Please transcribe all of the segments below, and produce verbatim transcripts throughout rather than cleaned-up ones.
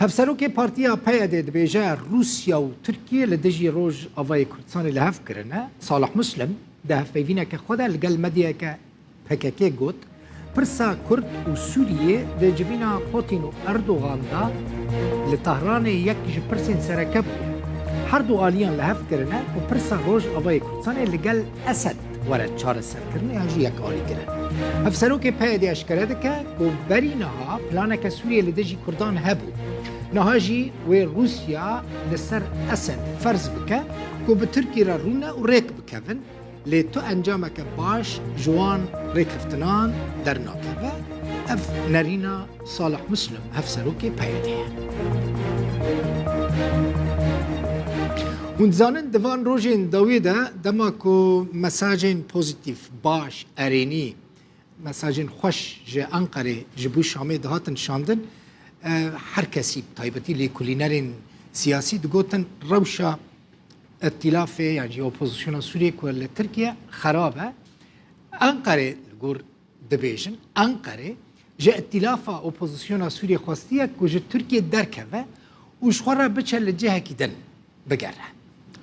Hevserokê Partiya P Y D dibêje, Rûsya û Tirkiye li dijî Rojavayê Kurdistanê li hev kirine. Salih Muslim di hevpeyvîneke xwe de li gel medyayeke P K K got, pirsa Kurd û Sûriyê di civîna Putin û Erdogan de li Tehranê yek ji pirsên sereke bûye. Her du aliyan li hev kirine ku pirsa Rojavayê Kurdistanê li gel Esed were çareserkirin yan jî yekalîkirin. Hevserokê P Y D eşkere dike ku berî niha planeke Sûriyê li dijî Kurdan hebû. Niha jî wê Rûsya li ser Esed ferz bike ku bi Tirkî re rûne û rêk bikevin, lê tu encameke baş ji wan rêkeftinan dernakeve. Ev nerîna Salih Muslim, hevserokê P Y D ye. Hûn dizanin, di van rojên dawî de, dema ku mesajên pozîtîf, baş, erênî, mesajên xweş ji Enqerê, ji bo Şamê dihatin şandin, e, her kesî, bi taybetî lêkolînerên siyasî digotin, rewşa îtîlafê, yan jî opozisyona Sûriyê ku li Tirkiye xerab e. Enqerê li gor dibêjin, Enqerê ji îtîlafa opozisyona Sûriyê xwestiye ku ji Tirkiye derkeve û ji xwe re biçe li cihekî din bigere.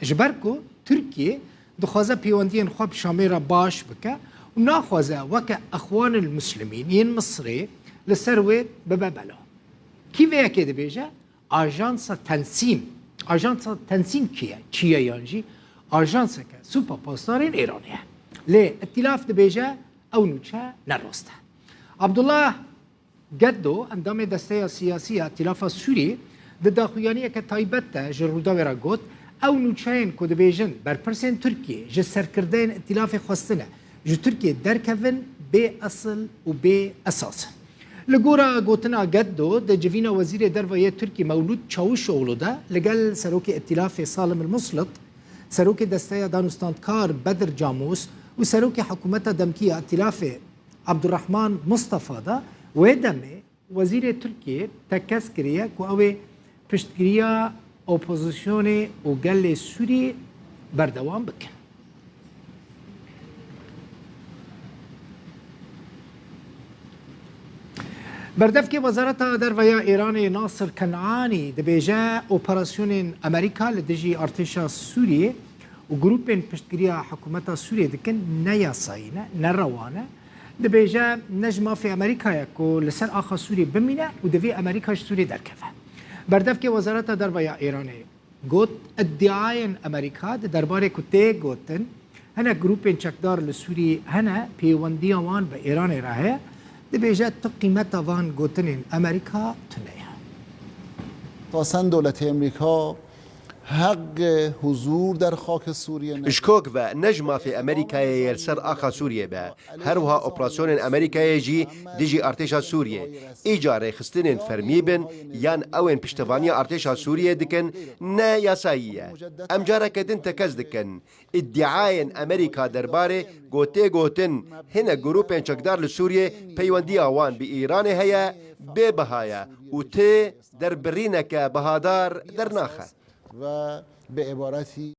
Ji ber ku Tirkiye dixwaze pêwendiyên xwe bi Şamê re baş bike û naxwaze weke Exwanil Muslimîn yên Misirê li ser wê bibe bela. Kî vê yekê dibêje? Ajansa Tensîm. Ajansa Tensîm kî ye? Çi ye yan jî? Ajanseke Supa Pasdarên Êranê ye. Lê îtîlaf dibêje ew nûçe ne rast e. Abdullah Geddo, endamê desteya siyasî ya Îtîlafa Sûrî, di daxuyaniyeke taybet de ji Rûdawê re got, ew nûçeyên ku dibêjin berpirsên Tirkiyê ji serkirdeyên Îtîlafê xwestine ji Tirkiyê derkevin, bê esil û bê esas in. Li gora gotina Geddo, di civîna Wezîrê Derve yê Tirkî Mewlûd Çawuşoglu de li gel Serokê Îtîlafê Salim El Muslit, Serokê Desteya Danûstandkar Bedir Camus û Serokê Hikûmeta Demkî ya Îtîlafê Abdurrahman Mustafa de, wê demê Wezîrê Tirkiyê tekez kiriye ku ew ê piştgiriya opozisyonê û gelê Sûrî berdewam bikin. Berdevkê Wezareta Derve ya Îranê Nasir Kenanî dibêje, operasyonên Amerîka li dijî artêşa Sûriyê û grûpên piştgiriya hikûmeta Sûriyê dikin ne yasayî ne, ne rewa ne. Dibêje, ne ji mafê Amerîka ye ku li ser axa Sûriyê bimîne û divê Amerîka ji Sûriyê derkeve. Berdevkê Wezareta Derve ya Îranê got, îdiayên Amerîka di derbarê ku tê gotin, hinek grûpên çekdar li Sûriyê hene, pêwendiya wan bi Îranê re heye, dibêje tu qîmeta van gotinên Amerîka tune ye. تا سن دولت امریکا حق حضور در خاک سوریه نداره. Ji kok ve ne ji mafê Amerîkayê ye li ser axa Sûriyê be. Her wiha operasyonên Amerîkayê jî dijî artêşa Sûriyê, îca rêxistinên fermî bin yan ew ên piştevaniya artêşa Sûriyê dikin, ne yasayî ye. Em careke din tekez dikin, îdiayên Amerîka derbarê ku tê gotin hinek grûpên çekdar li Sûriyê peywendiya wan bi Îranê heye, bê biha ye û tê derbirîneke bihadar dernaxe. و به عبارتی